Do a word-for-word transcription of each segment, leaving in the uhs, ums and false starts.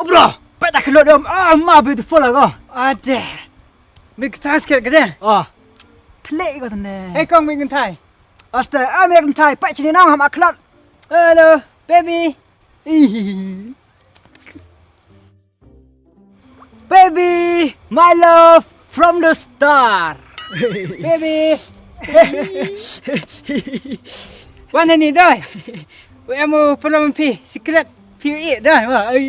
Obra! Pait ta khlut dom. Ah, ma beautiful ko. Ade. Mi kthai sket kade. Ah. Thle ko tne. Hey kong, mi kthai. Aste, ah, mi kthai, pait chini nang ham akhlot. Hello, baby. Ih. Baby, my love from the star. Baby. Wan ni doi. Wa em u problem phi, secret phi i doi. Wa, ai.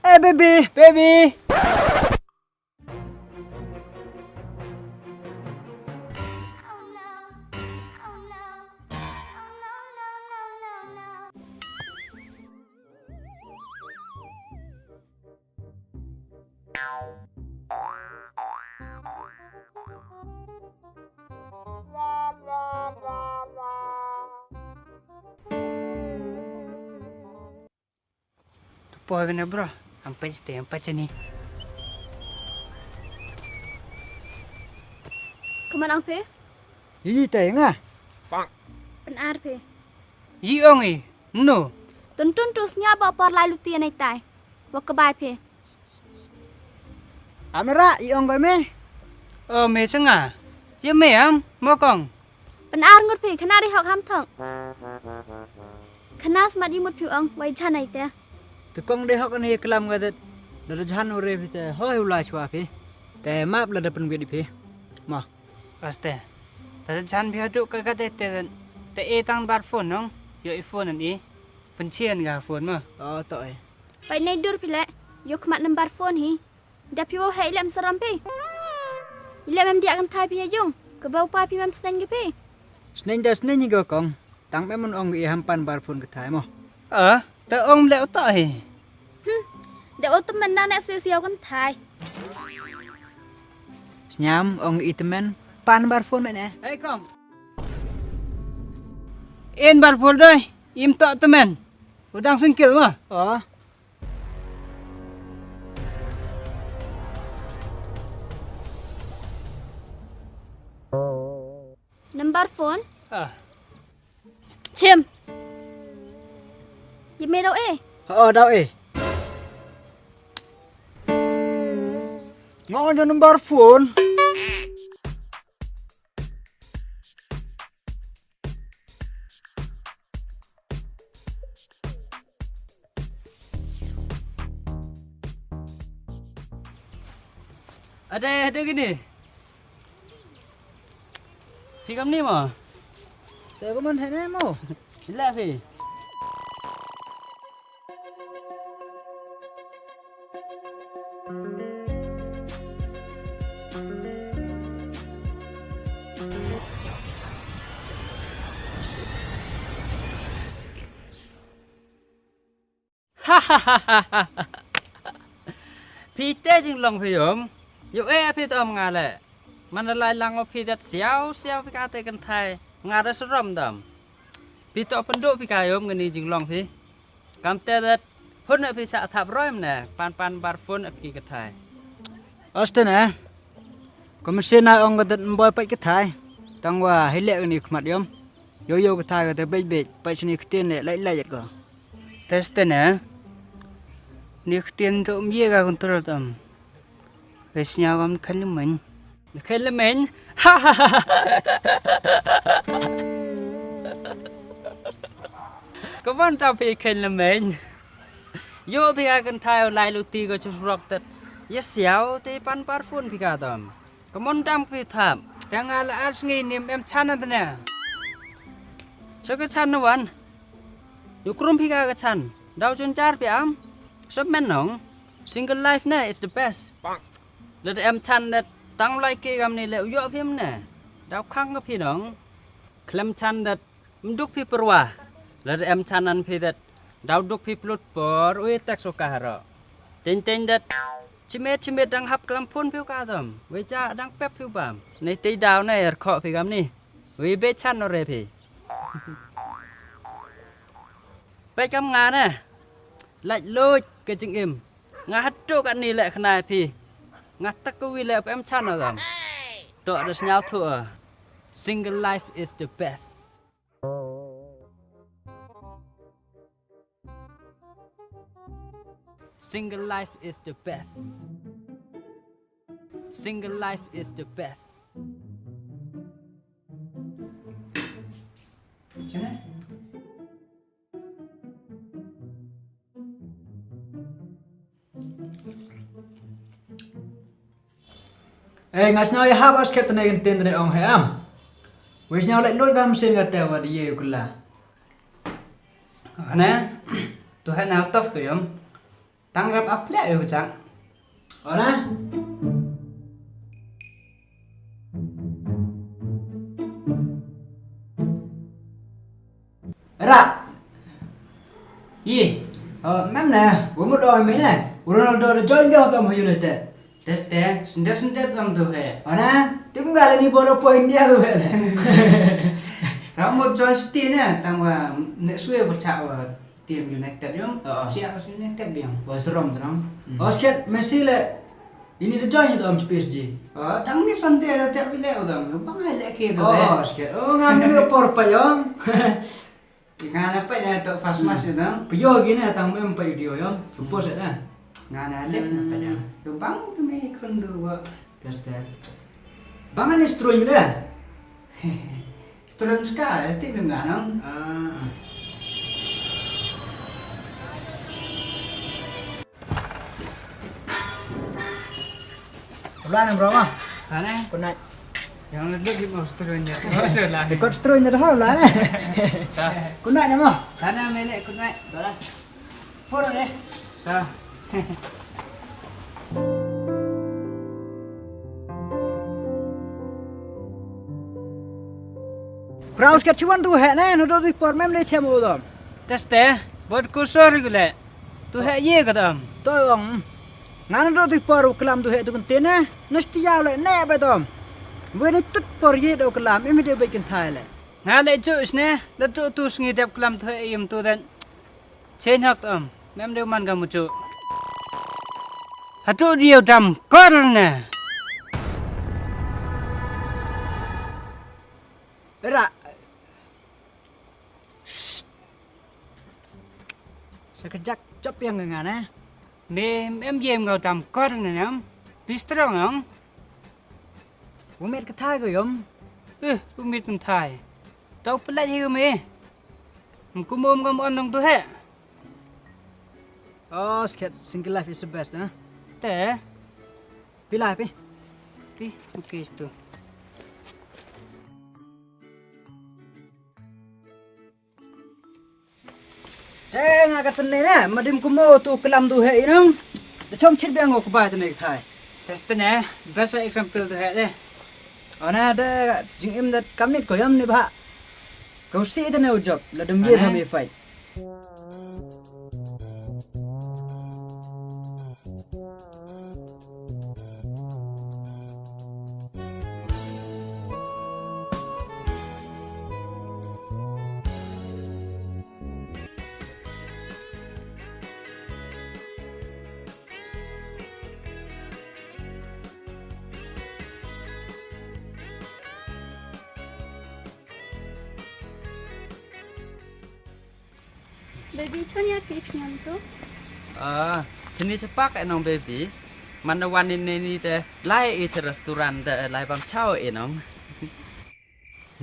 Eh, baby, baby. Tu poi kena bro. Ampai ste, ampai chani. Kaman ang phi? Yi tai nga. Pyn-ar phi. Yi ong i. No. Tun tun tu snya ba por lai luti anai tai. Wa ka bai phi. Amera, i ong ko me? O me changa. Ye me am, mo kong. Pyn-ar ngut phi, khana ri hok ham thong. Khana smat i mut phi ong, wai jan ai te. Te kong de hok ni klam ga det. Da jan u re phi te, hoi u lai chwa phi. Te map la da pynwit phi. Mo. Aste. Da jan phi hadu ka ga te te. Te e tang bar phone nong. Yo i phone an i. Pynchien ga phone mo. O to e. Pai nei dur phi le, yo khmat number phone hi. Da phi wow heh i lem saram phi. I lem em diak kynthai phi ya yung, ka bau pa phi mem sneng ki phi. Sneng da sneng hi go kong, tang mem ong i ham pan bar phone kynthai mo. Ah, ta ong le uta hi. Hmm, da o temen na ne swe swe kynthai. Snyam ong i temen, pan bar phone me ne. Hey kong. En bar phone doi, im to temen. Udang singkil ma. Oh. Number phone? Ah. Chim. Ye me daw e? Oh, daw e. Nga on number phone. Ade, ade kini. Phi kam ni mo? Te ko man hene mo. Ila phi. Phi te jinglong phi yom. Yo e phi tom nga le. Man la lai lang o phi dat siaw siaw phi ka te kynthai. Nga da sarom dam. Phi to pynduh phi ka yom ngani jinglong phi. Kam te dat hun phi sa thap roi mne. Pan pan bar phone phi kynthai. Aste ne. Komisina ong ka dat mboi pait kynthai. Tang wa hi le ngani khmat yom. Yo yo kynthai ka te bej bej pait sini ktien le lai lai ko. Teste ne. Ni ktien to um ye ka control tam. Wes nya kam khan le men. Khan le men. Ka ban ta phi khan le men. Yo phi ka kynthai lai luti ko chus rok tet. Ye siaw te pan bar phone phi ka tam. Ka mon dam phi thap. Tang ala ar sngi nim em chan na tne. Cha ka chan na wan. Yo krum phi ka ka chan. Daw chun char phi am. Sab men nong. Single life ne is the best. Lada em chan da tang lai ke kam ni le u yo phi em ne. Daw khang ka phi nong. Khlem chan da mduk phi pyrwa. Lada em chan nan phi dat. Daw duk phi plut por, ui tek so ka haro. Teng teng dat. Chimet chimet dang hap klam phone phi u ka dam. Wei cha dang pep phi u bam. Nei tei daw nei er kho phi kam ni. Wei be chan no re phi. Peit kam nga ne. Lait luit ka jingim. Nga hatu ka ni le khnai phi. Nga tak ka wi le em chan no dam. To da sñiaw thu. Single life is the best. Single life is the best. Single life is the best. Chine? Eh, nga sñiaw ya hap as khet tene kin tin tene ong he am. Wei sñiaw leh loi bam sin ka te wa di ye u kla. Ane, tu he na tof ko yom. Tang rap ap leh yo chang. Ane? Ra. Ye. Oh, mem ne, wo mut oi me ne. Ronaldo da join biang tam United. Teste, sende sende tam tu he. Ana, tim gal ni bolo po India tu he. Ra mut join City ne, tang wa ne sue berchak wa tim United yong. Oh. Siap United biang. Wa serom tu nang. Hmm. Oh, sket Messi le. Ini da join tu am P S G. Oh, tang ni sonde da tiap bile u dam. Bang ai le ke tu he. Oh, sket. Oh, ngam ni por pa yong. Nga na pa ya to fast match ya dang. Pyo gini ya tang mem pa video yom. Suppose ya. Nga na left na pa ya. Hmm. Yo bang tu me khun du wa. Teste. Bang ani stroy mi da. Stroy ska ya ti mem nga nang. Ah. Ulan em bro ma. Tane. Kunai. Yang lut di mau stroy nya. Oh, salah. Ikut stroy nya dah ulan eh. Dah. Kunai nya ma. Tane mele kunai. Dah. Poro ne. Dah. Kraus kat chuan tu he ne, no do di por mem le chem u dom. Teste, bot kusor gule. Tu he ye ka dam. To ong. Nga na do tu por u klam tu he tu kan tene. Nasti yaw le ne ba dam. Wen tut por ye do klam, imi de ba kan thai le. Nga le ju isne, da tu tu sngi dep klam tu he im tu den. Chen hak dam. Mem de man ka mu ju. Hatu diu dam kor ne. Era. Sa ka jak chop yang nga ne. Me em game ngau tam kor ne nam. Bistro ngam. Umet ka thai ko yom. Eh, umet kan thai. Tau pelat hi me. Mkum um ngam on nong tu he. Oh, sket single life is the best, ha? Te. Pi life, pi. Pi, okay, stu. Te nga ka tene ne, madim kumo tu kelam tu he inong. Da chong chit biang ko kubai tene thai. Teste ne, best example tu he de. Ona da jingim da kamnit ko yam ni ba. Ko si tene u job, la dum ye. Ane. Hami fight. Baby, chon ya kip nyam tu? Ah, chini chapak e nong baby. Man da wan ini ni te lai i cha restaurant te lai bam chao e nong.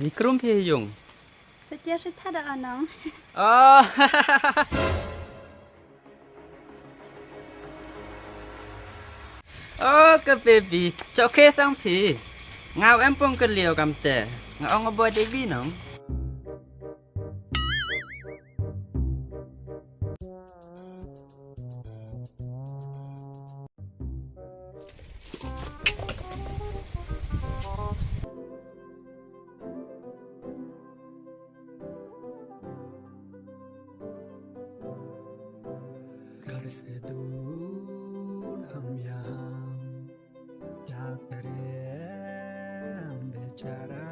Ni krum phi yung. Setia sitha da anong. Oh. Oh, ka baby. Chok khe sang phi. Ngau em pong ka liu kam te. Nga ong boy baby nong. घर से दूर हम यहाँ क्या करें हम बेचारा।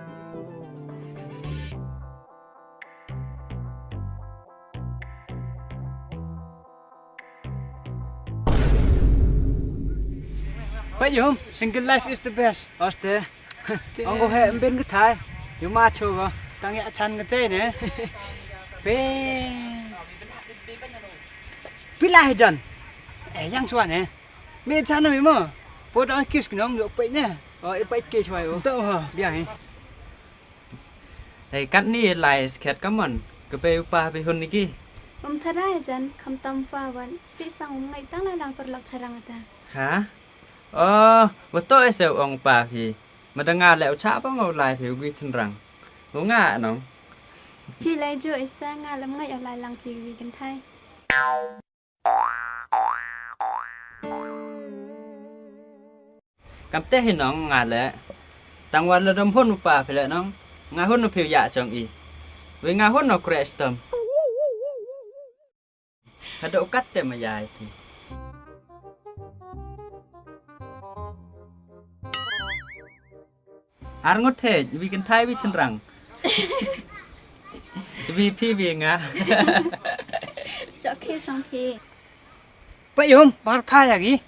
Pait yum, single life is the best. Oste. Ong ko he mbin ka thai. Yu ma chu ko. Tang ya chan ka chai ne. Pe. Pila hi jan. Eh, yang chwa ne. Me cha na me mo. Po da kiss ki nong yo peit ne. O, e peit ke chwa yo. To ho. Bia hi. Hei, katni lai skhet ka mon, ka bei u pa bi hun ni ki. Um tharai jan, kham tam pa wan, si sang um ngai tang lai lang paralok charang ata. Ha? O, wa to e se ong pa phi. Ma da nga le u cha pa ngo lai phi u wi chynrang. U nga nong. Phi lai jo isa nga lam ngai o lai lang phi wi kynthai. Kamte hi nong nga le. Tang wa la dam hun u pa phi le nong. Nga hun u phi u ya chong i. Wei nga hun u kre stom. Hado u kat te ma yai phi. Ar ngut he, wi kynthai wi chynrang. Wi phi wi nga. Chok khi sang phi. Pa yom, bar kha ya gi.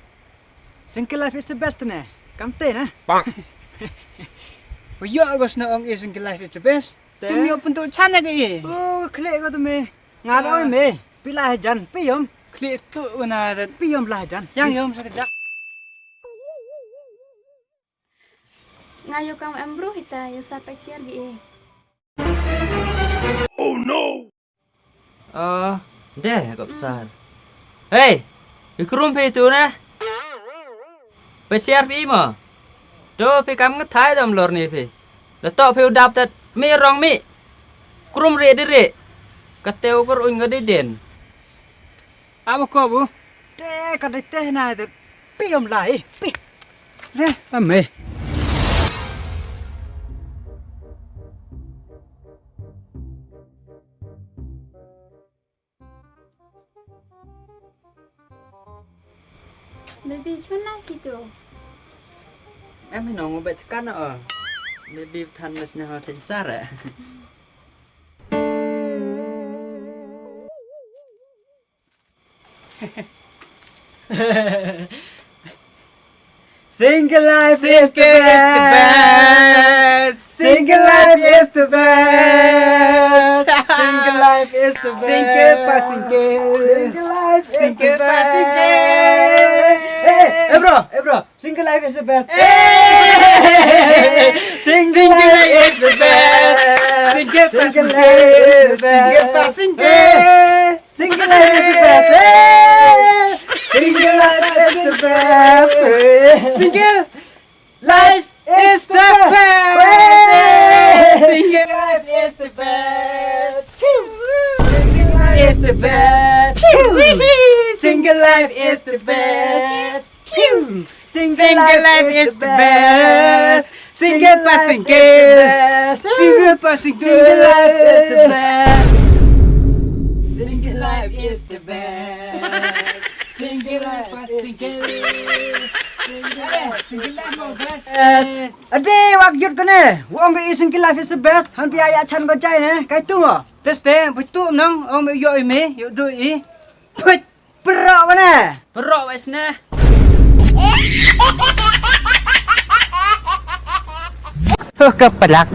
Single life is the best ne. Kamte na. Bang. Wa yo agos na ong i single life is the best. Te? Tum yo pun tu chan ya gi. Oh, khle ko tu me. Nga ro me. Pi la jan, pi yom. Khle tu na da. Pi yom la jan. Yang yom sa ka jak. Nga yo kam em bru hita yo sa pa siar bi e. Oh no. Ah, de kop sar. Hey, i krum phi tu ne. Pa siar bi mo. Do phi kam ngat thai dam lor ni phi. La to phi u dap tat mi rong mi. Krum re di re. Ka teu kor un nga di den. Amo ko bu. Te ka de te na de. Pi om lai, pi. Le, ame. Baby, chuna kitu. Em hi nong bet kan o. Baby than mes na ha thin sar eh. Single life is the best. Single life is the best. Single life is the best. Single pa single. Single life is the best. Single pa single. Hey, hey, bro, hey, bro. Single life is the best. Hey! Single life is the best. Single pa single. Single pa single. Hey! Single life is the best. Hey! Single life is the best. Hey! Single life is the best. Hey! Single life is the best. Single life is the best. Single life is the best. Single life is the best. Single pa single. Single pa single. Single life is the best. Single life is the best. Single life pa single. Single life, single life mo best. Ade, wak yut kane. Wong i single life is the best. Han pia ya chan ko jai ne. Kai tu mo. Teste, butu nang, ong yo i me, yo do i. Put. Pero mana? Pero wes na. Huh, kepelak.